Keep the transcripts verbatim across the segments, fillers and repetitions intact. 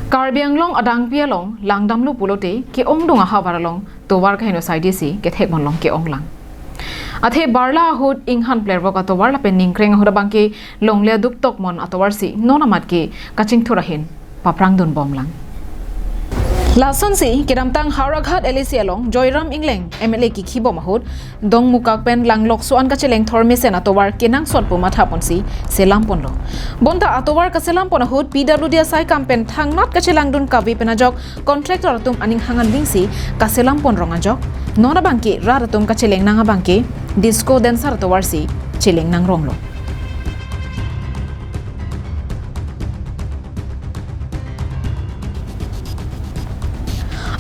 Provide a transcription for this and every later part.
Karbi Anglong adangpi along langdamlo pulote ke-ongdung ahavar along tovar kaheno saidesi kethekbon long ke-onglang. Athe barla ahut inghan plervok atovar lapen ningkreng ahut abangke longle aduktokmon atovarsi non amat ke kachingthur ahin paprangdunbomlang. Lasonsi kedamtang Howraghat L A C along Joyram Engleng M L A kikhibom ahut Dongmukak pen Langlokso an kacheleng thormesen atovar kenangsot pu mathaponsi selamponlo. Bonta atovar kaselampon ahut P W D asaikam pen thangnat kachelangdun kave pen ajok contractor atum aning hangan dingsi kaselampon rong ajok non abangke rat atum kachelengnang abangke disco dancer atovarsi chelengnang ronglo.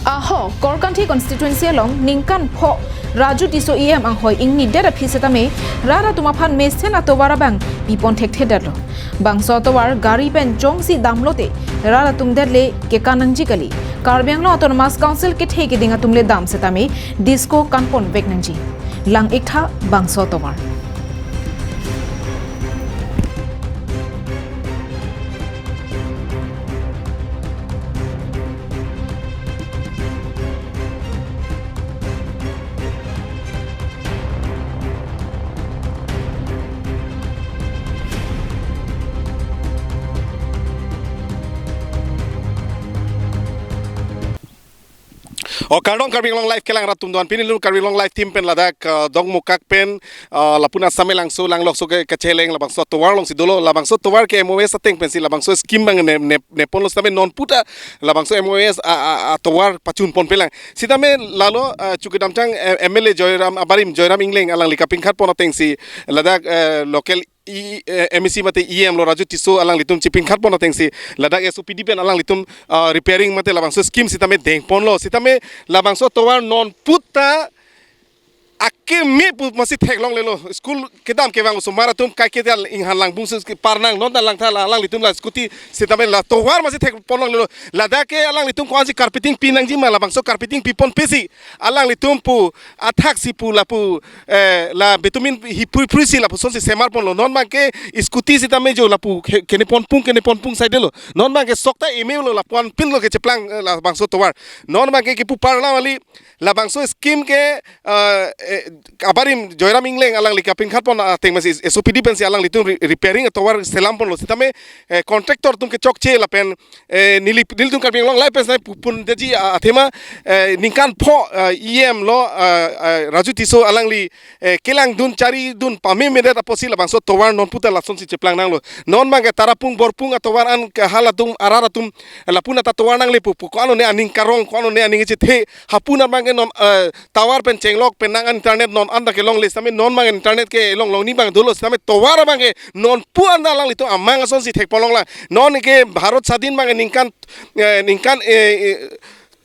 Aho, Korkanthi constituency along ningkan pho Raju Tisso E M anghoi ingnidet aphi setame rat atum aphan mesen atovar abang pipon thekthedetlo. Bangso atovar gari pen jongsi damlote rat atum detle kekan nangji kali. Karbi Anglong Autonomous Council kethe keding atum le dam setame disco kanponvek nangji. Lang-iktha bangso atovar. O kardom Karbi Anglong Live kelang rat atum, don pini lu Karbi Anglong Live team pen ladak, uh, Dongmukak pen, uh, lapu na Samelangso Langlokso ke kacheleng labangso atovar alongsi dolo, labangso atovar ke M O S ateng pensi labangso scheme abang ne ne neponlo setame non puta labangso M O S a, a, atovar pachunponpelang. Setame lalo, uh, chukedamtang, eh, M L A Joyram abarim Joyram Engleng alangli kapinkhatpon atengsi ladak, eh, local E, eh, M A C mate E M lo Raju Tisso alanglitum chipinkhatpon atengsi ladak S O P D pen alanglitum, ah, repairing mate labangso scheme setame dengponlo. Setame labangso atovar non puta akeme pu masi theklonglelo. School kedam kevang osomar atum kaiketa inghan langbung si parnang non ta langtha la alanglitum la scooty setame la atovar masi thekponlonglelo. Ladak ke alanglitum ko-ansi carpeting pinangji ma labangso carpeting piponpesi alanglitum pu athaksi pu lapu, eh, la bitumin hi phrui phruisi lapusonsi semarponlo. Non abangke scooty setame jo lapu ke-, keneponpung keneponpung saidelo. Non abangke sokta emelo lapu-anpinlo kecheplang, eh, labangso atovar. Non abangke kipu parla mali labangso scheme ke, eh, eh, abarim Joyram Engleng alangli kapinkhatpon ateng masi S O P D pensi alanglitum re-, repairing atovar selamponlo. Setame, eh, contractor atum kechokche lapen eh, neli, nelitum Karbi Anglong Live pensi nai pu-, pundetji, ah, athema, eh, ningkan pho, eh, E M lo, eh, eh, Raju Tisso alangli, eh, kelangdun charidun pamemedet apotsi labangso atovar non puta lasonsi cheplangnanglo. Non abangke Tarapung Borpung atovar an ke halatum arat atum, eh, lapu na ta tovar nangle pu pu ko-an ne aning karong ko-an ne aning chethe hapu na abangke non, eh, tovar pen chenglok penang an internet non anta kelongle setame non abang internet kelonglong ni abang dolo setame tovar abangke non pu anta alanglitum amang asonsi thekponlonglang. Non ke Bharat Sadin abang ningkan, eh, ningkan, eh, eh,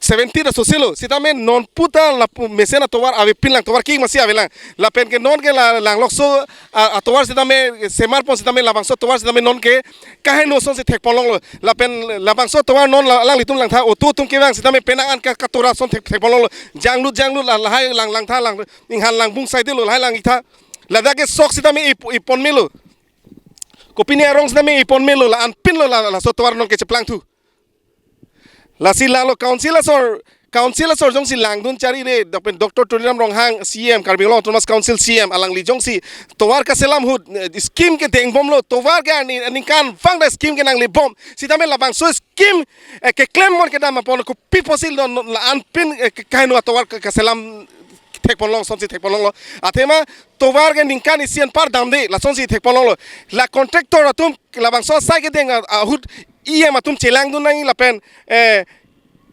seventy ta soselo. Setame non puta lapu mesen atovar avepinlang, tovar ki masi avelang. Lapen ke non ke la Langlokso, ah, atovar setame semarpon setame labangso atovar setame non ke kaheno asonsi thekponlonglo. Lapen labangso atovar non la, alanglitum langtha auto atum kevang setame penang an ka, katora ason thek, thekponlonglo. Janglut janglut la, lahai lang, langtha lang, inghan langbung saidelo lahai lang-iktha. Ladak ke sok setame ip-, iponmelo. Kopine arong setame iponmelo, la-anpinlo la, laso atovar non ke cheplangthu. Lasi lalo council asor, council asor jongsi langdun charire, dopen Doctor Tuliram Ronghang C M, Karbi Anglong Autonomous Council C M, alangli jongsi tovar kaselam ahut, eh, scheme kedengbomlo, tovar ke ani, aningkanvang ta scheme kenanglebom. Setame labangso scheme, eh, keklem mon kedam apon kopi apotsi non, non la-anpin, eh, ke, kaheno atovar ke, kaselam thekponlong, lasonsi thekponlonglo. Athema tovar ke ningkan isi anpar damde, lasonsi thekponlonglo. La contractor atum labangso asai kedeng a, ahut E M atum chelangdun nangji lapen, eh,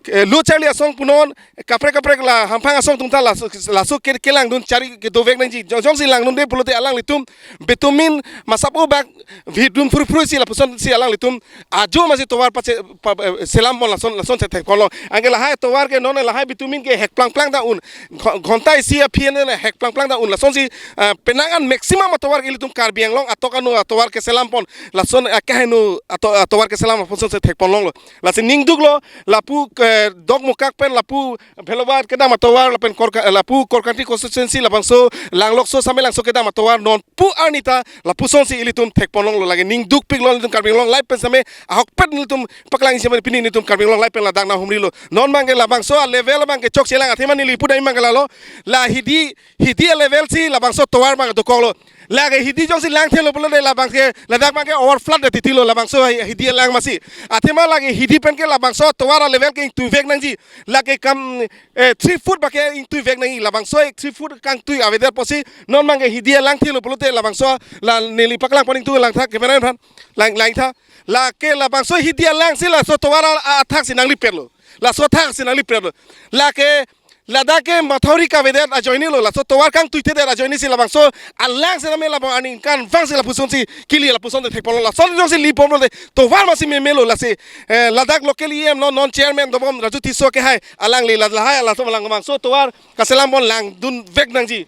eh, lo charli asong punon, kaprek kaprek la hamphang asong atum ta laso, laso ke, kelangdun chari kedovek nangji. Jong, jongsi langdunde pulote alanglitum bitumin masap obak vidun phrui phruisi lapusonsi alanglitum ajo masi tovar pache, pa, eh, selampon lason, lason thekponlong. Anke lahai tovar ke non lahai bitumin ke hekplangplang ta un. Gho-, ghonta isi aphi an hekplangplang ta un. Lasonsi, eh, penang an maximum atovar ke ilitum Karbi Anglong atok anu atovar keselampon. Lason, eh, kaheno ato, atovar keselam apotsi thekponlonglo. Lasi ningduklo, lapu, eh, Eh, Dokmoka pen lapu Bhelobhat kedam atovar lapen Korka-, lapu Korkanthi constituency labangso Langlokso Samelangso kedam atovar non pu arni ta lapusonsi ilitum thekponlonglo, lake ning dukpiklo nelitum Karbi Anglong Live pen same ahokpet nelitum paklang isi mane pini nelitum Karbi Anglong Live pen ladak nanghumrilo. Non abangke labangso a-level abangke chokchelang athema neli pudai abangke lalo. La Hidi, Hidi a-level si labangso tovar abang dokoklo. Lake Hidi jongsi langthelo pulote labangke ladak abangke overflood de titilo labangso Hidi alang masi. Athema lake Hidi penke labangso tovar a-level ke ingtuivek nangji. Lake kam, eh, three foot abangke ingtuivek nangji. Labangso ek three foot kangtui avedet apotsi non abangke Hidi langthelo pulote labangso la neli paklangpon ingtung langtha camera aphan lang langtha. Lake labangso Hidi alang si laso tovar a-, a-, athak si nanglipetlo. Laso athak si nanglipetlo. Lake ladak ke mathori kavedet ajoinelo, laso tovar kangtuitedet ajoine si labangso alang si name labang aningkanvang si lapusonsi kili lapusonsi thekponlo, lason jongsi lipomlote tovar masi memelo lasi, eh, ladak local E M lo non chairman dobom Raju Tisso ke hai alangli la lahai laso labangso tovar kaselangpon langdunvek nangji.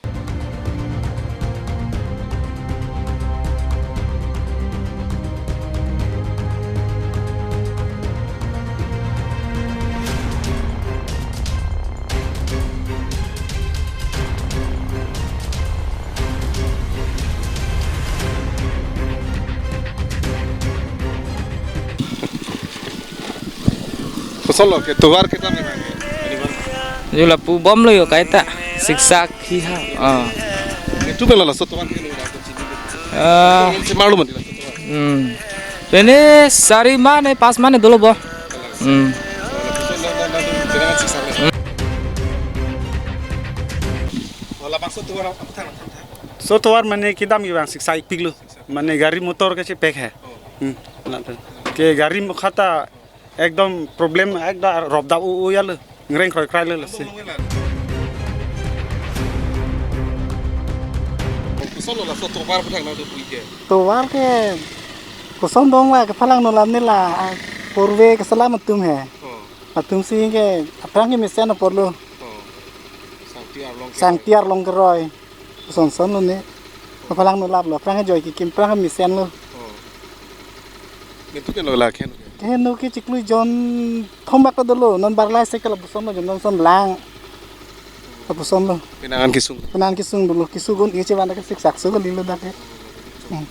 Kosonlo ke tovar kedam abangke? Yo lapubomlo yo kaita. Siksak hiha. Ah. Ke tu bela laso tovar ke lo. Ah. Semarlo mati laso tovar. Hmm. Pene sari mane pas mane dolo bo. Hmm. Laso tovar mane kedam abang siksa ikpiklo. Mane gari motor kachepek he. Hmm. Ke gari mokhata ekdom problem ekdom ropdap u u yalo. Ngreng kroikrai lo lasi. Kosonlo laso tovar aphuthak nangdopui ke? Tovar ke koson dong la kephalang nolap ne la, ah, purve keselam atum he. Oh. Atum si ke aphrang kemesen apotlo. Oh. Sangti arlong ke. Sangti arlong keroi. Sonson lo ne. Kephalang nolaplo. Aphrang joy kikim aphrang mesenlo. Oh. Netum ke lo la keheno ke? Keheno ke chiklo jon thom bak dolo. Non barlai se ke lapusonlo jon non son lang. Lapusonlo. Penang an kesung. Penang kesung dolo. Kesugun iche vanda ke siksak su kalilo dak ke. Hmm.